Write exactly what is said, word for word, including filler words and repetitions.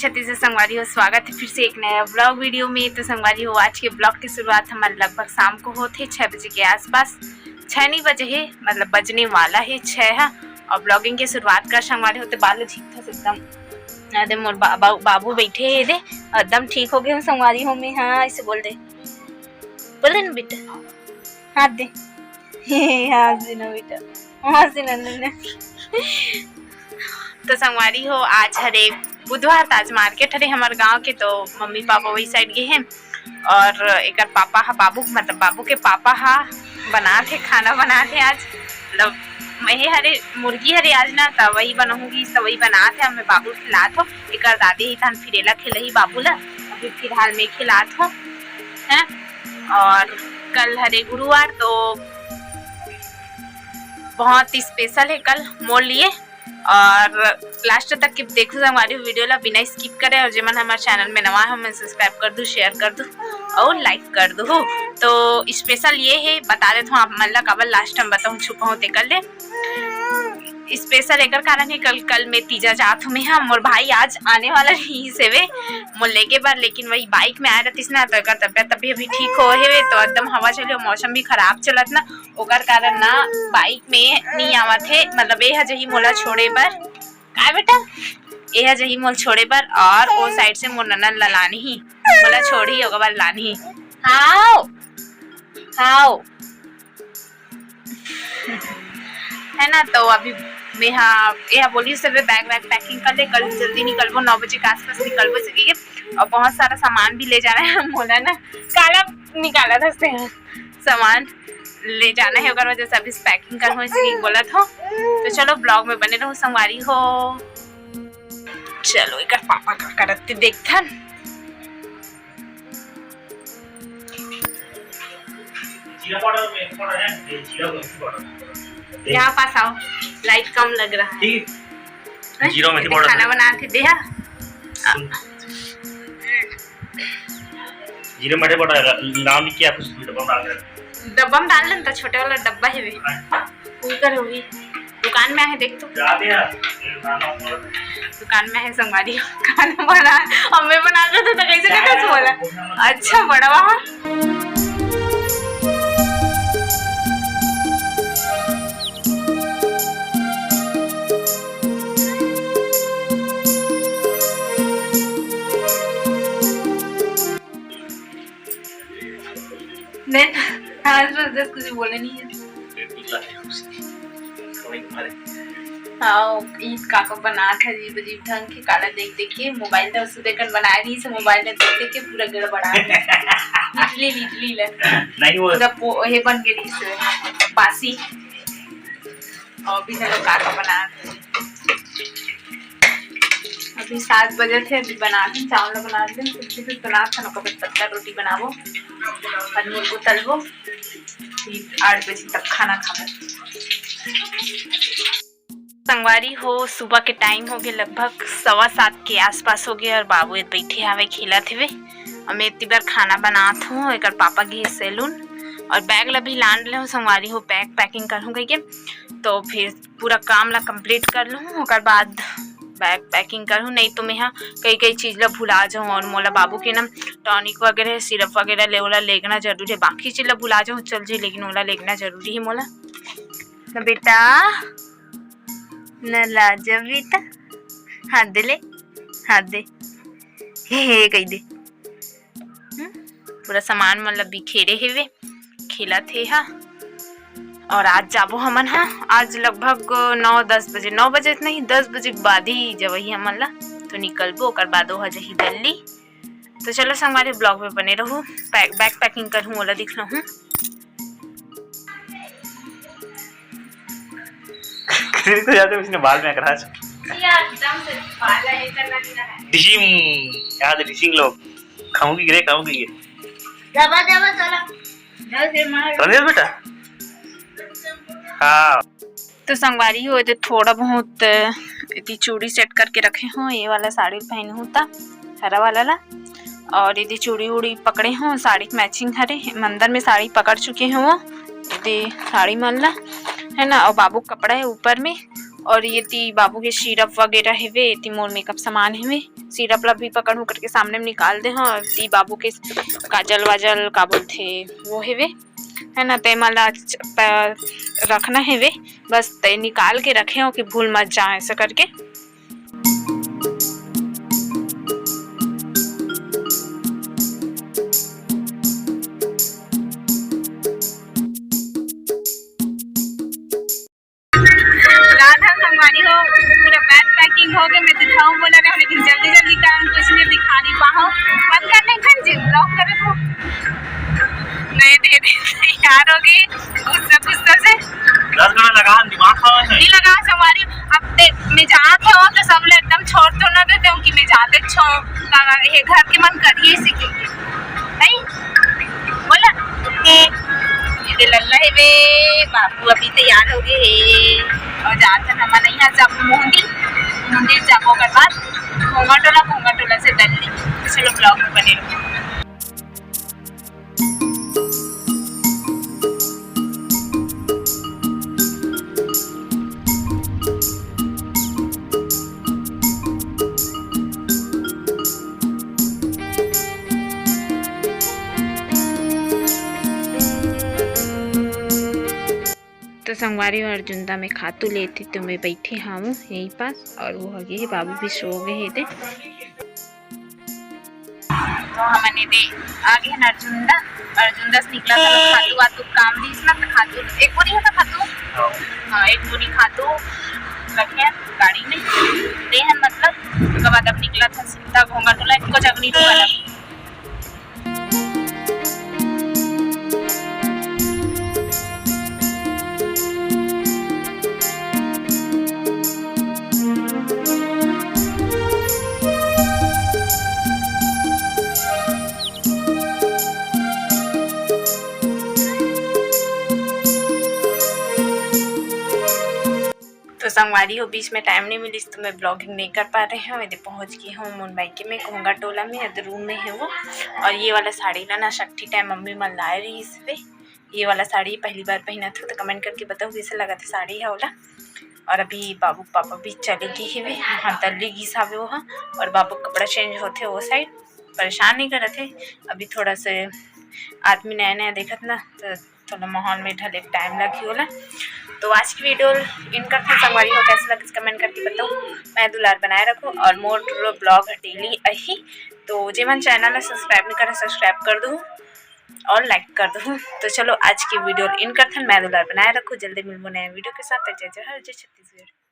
छत्तीस से संगवारी हो, स्वागत है फिर से एक नया ब्लॉग वीडियो में। तो संगवारी हो, आज के ब्लॉग की शुरुआत हमारे लगभग शाम को होत हे छः बजे के आसपास। छः नहीं बजे हे, मतलब बजने वाला है छः, हाँ। और ब्लॉगिंग की शुरुआत कर संगवारी हो, तो बाल ठीक था एकदम। अरे मोर बा-, बा-, बाबू बैठे हे दे, एकदम ठीक हो गए हूँ संगवारी हो मैं। हाँ, ऐसे बोल दे, बोल दे ना बेटा, हाथ दे। हाथ दे ना बेटा, हाथ दे ना, ना, ना। तो संगवारी हो, आज हरे बुधवार, तो आज मार्केट हरे हमर गांव के, तो मम्मी पापा वही साइड गए हैं। और एकर पापा हा, बाबू, मतलब बाबू के पापा हा बनात हे, खाना बनात हे आज। मतलब मैं हरे, मुर्गी हरे आज ना, त वही बनाऊंगी, त वही बनात हे। मैं बाबू खिलात हो, एकर दादी ही तहन फिर एला खिलही बाबू ला। अभी फिलहाल मैं खिलात हो, हैं। और कल हरे गुरुवार, तो बहुत स्पेशल है कल मोर लिए। और लास्ट तक के देखो हमारी वीडियो ला बिना स्किप करे, और जेमन हमारे चैनल में नवा है, हमें सब्सक्राइब कर दो, शेयर कर दो और लाइक कर दो। तो स्पेशल ये है, बता देता हूँ आप मन ला, काबर लास्ट टाइम बताऊँ, छुपा हूँ ते कर ले। स्पेशल एकर कारण है, कल, कल मैं तीजा जात हूँ मैं, हाँ, मोर भाई आज आने वाला रहिस हेवे मोर लेगे बर, लेकिन वही बाइक में आए रहतिस ना, तो एकर तबियत अभी, अभी ठीक हो हेवे, तो एकदम हवा चले, मौसम भी खराब चलत ना, ओकर कारण ना बाइक में नहीं आवत हे, मतलब ए ह जही मोला छोड़े बर। काय बेटा? ए ह जही मोला छोड़े बर, और ओ साइड से मोर ननद ला लानही, मोला छोड़ही, ओकर बाद लानही। हाव, हाव। है ना, तो अभी मेहा, एहा बोली सबे बैग वैग पैकिंग कर ले, कल जल्दी निकलबो, नौ बजे के आसपास निकलबो से कहिके। और बहुत सारा सामान भी ले जाना है मोला ना, काला निकाला था से सामान ले जाना है, ओकर वजह से अभी पैकिंग कर हो, इसलिए बोलत हो। तो चलो ब्लॉग में बने रहो संगवारी हो। चलो एकर पापा का करत ते देखथन। जीरा पाउडर में पाउडर है, ये जीरा को पाउडर। यहाँ पास आओ, लाइट कम लग रहा है। ठीक है। हैं? जीरा मेथी पाउडर खाना है। बनाते देहा। सुन। जीरा मेथी पाउडर है, नाम लिख के आप उस डब्बा में डाल दे। डब्बा में डाल लेन, तो छोटे वाला डब्बा है वे। हाँ। उधर होगी। दुकान में आहे, देख तो। जाते हैं। दुकान में है संगवारी, खाना बना, और मैं बना रहा था तो कैसे, कैसे बोला? अच्छा, बड़ा वहाँ। नहीं, आज बस कुछ बोले नहीं है। हाँ, ईद काका बनात हे अजीब अजीब ढंग के, काला देख देख के। मोबाइल ला उसने देखन बनाए रहिस, मोबाइल ला देख देख के पूरा गड़बड़ा। इडली, इडली ला। नहीं, वो पूरा पो-, हे बन गए रहिस, बासी। और अभी चलो काका बनात हे। अभी सात बजे थे, अभी बनात हे, चावल बनात हे, सब्जी कुछ बनात हे, ओकर बाद पत्ता रोटी बनाबो। और मुर्गो तलबो। फिर आठ बजे तक खाना खाबो। संगवारी हो, सुबह के टाइम हो गए, लगभग सवा सात के आसपास हो गए, और बाबू ये बैठे हावे, खेलत हेवे। और मैं इतनी बार खाना बनात हूँ, एकर पापा गए सैलून, और बैग ला भी लान ले हूँ संगवारी हो, बैग पैकिंग कर हूँ कहिके। तो फिर पूरा काम ला कंप्लीट कर लूँ, ओकर बाद बैग पैकिंग कर हूँ, नहीं तो मैं हा कई कई चीज ला भुला जाऊँ। और मोला बाबू के ना टॉनिक वगैरह, सिरप वगैरह ले, ओला लेगना जरूरी है। बाकी चीज ला भुला जाऊँ, चल जाए, लेकिन ओला लेगना जरूरी है मोला। ना बेटा, ना लाजा बेटा, हाथ दे ले, हाथ दे, हे हे कह दे। हम्म, पूरा सामान मन ला बिखेरे हेवे, खेलत हे हा। और आज जाबो हमन हा, आज लगभग नौ दस बजे, नौ बजे नहीं, दस बजे के बाद ही जबही हमन ला, तो निकलबो, ओकर बाद ओहा जही दिल्ली। तो चलो संगवारी, ब्लॉग में बने रहू। पैक, बैग पैकिंग करहूँ, ओला दिख लहूँ। किसी को जाते उसने बाल में अकराज। यार, एकदम से बाल है, इतना नहीं है। डिशिम, याद डिशिंग लोग। खाऊंगी रे, खाऊंगी ये। जाबा, जाबा, चला। जल्द से मार। चल बेटा। हाँ। तो संगवारी हो, ये थोड़ा बहुत, अ, इति चूड़ी सेट करके रखे हो। ये वाला साड़ी पहने हो ता, हरा वाला ला, और इति चूड़ी उड़ी पकड़े हो, साड़ी के मैचिंग हरे। मंदर में साड़ी पकड़ चुके हो वो, इति साड़ी मन ला, है ना। और बाबू के कपड़ा है ऊपर में, और ये ती बाबू के syrup वगैरह हेवे, ये ती मोर makeup सामान हेवे। Syrup ला भी पकड़ उकड़ के सामने में निकाल दे हव, और ती बाबू के काजल वाजल का बोलथे वो हेवे, है ना, ते मन ला च-, प-, रखना हेवे। बस ते निकाल के रखे हव कि भूल मत जाए ऐसा करके। राधा संगवारी हो, पूरा bag packing हो गए। मैं दिखाऊं बोला रहे, लेकिन जल्दी जल्दी कारण कुछ नहीं दिखा नहीं पाऊं। बंद कर नहीं खन जी, lock करे तो नहीं दे दे, तैयार हो गए गुस्सा गुस्सा से। दस मिनट लगा, दिमाग खराब है। नहीं लगा संगवारी। अब देख, मैं जात हूँ तो सब लोग एकदम छोड़ तो ना देते हूँ कि मैं जाते छो, ये घर के मन करिए इसी के लिए। नहीं? बोला? ए, ये दे लल्ला हेवे, बाबू अभी तैयार हो गए हे। और जात हन हमन यहाँ जाबो मोहंदी, मोहंदी जाबो ओकर बाद घोंगा टोला, घोंगा टोला से दल्ली। तो चलो vlog में बने रहो। तो संगवारी हो, अर्जुंदा में खातू लेथे, तो मैं बैठे हावूं यहीं पास, और वो हगे हे, बाबू भी सो गए हे दे। तो हमन एदे आगे हन अर्जुंदा, अर्जुंदा से निकला था खातू वातू काम दिस ना, तो खातू एक बोरी है तो खातू, हाँ, एक बोरी खातू रखे हन गाड़ी में, दे हन मतलब, ओकर बाद अब निकला था सीधा घोंगा टोला, एको जगह नहीं रुका था। तो संगवारी हो, बीच में time नहीं मिलिस, तो मैं vlogging नहीं कर पा रहे हूँ। एदे पहुँच गई हूँ मोर मायके में, घोंगा टोला में, एदे room में है वो। और ये वाला साड़ी ला ना, छट्ठी time मम्मी मन लाए रहिस हे। ये वाला साड़ी पहली बार पहनत हूँ, तो comment करके बताओ कैसे लगा था साड़ी है ओला। और अभी बाबू पापा भी चले गए हवे, वहाँ दल्ली गिस हवे वो, और बाबू कपड़ा change होथे वो side, परेशान नहीं करत हे। अभी थोड़ा से आदमी नया नया देखत ना, तो थोड़ा माहौल में ढले time लगही ओला। तो आज की video end करथन संगवारी हो, कैसे लगिस comment करके बताओ। मैं दुलार बनाए रखो और मोर vlog daily आही। तो जे मन channel ला subscribe नहीं करे, subscribe कर दो और like कर दो। तो चलो आज की video end करथन, मैं दुलार बनाए रखो, जल्दी मिलबो नया video के साथ। जय जोहार, जय छत्तीसगढ़।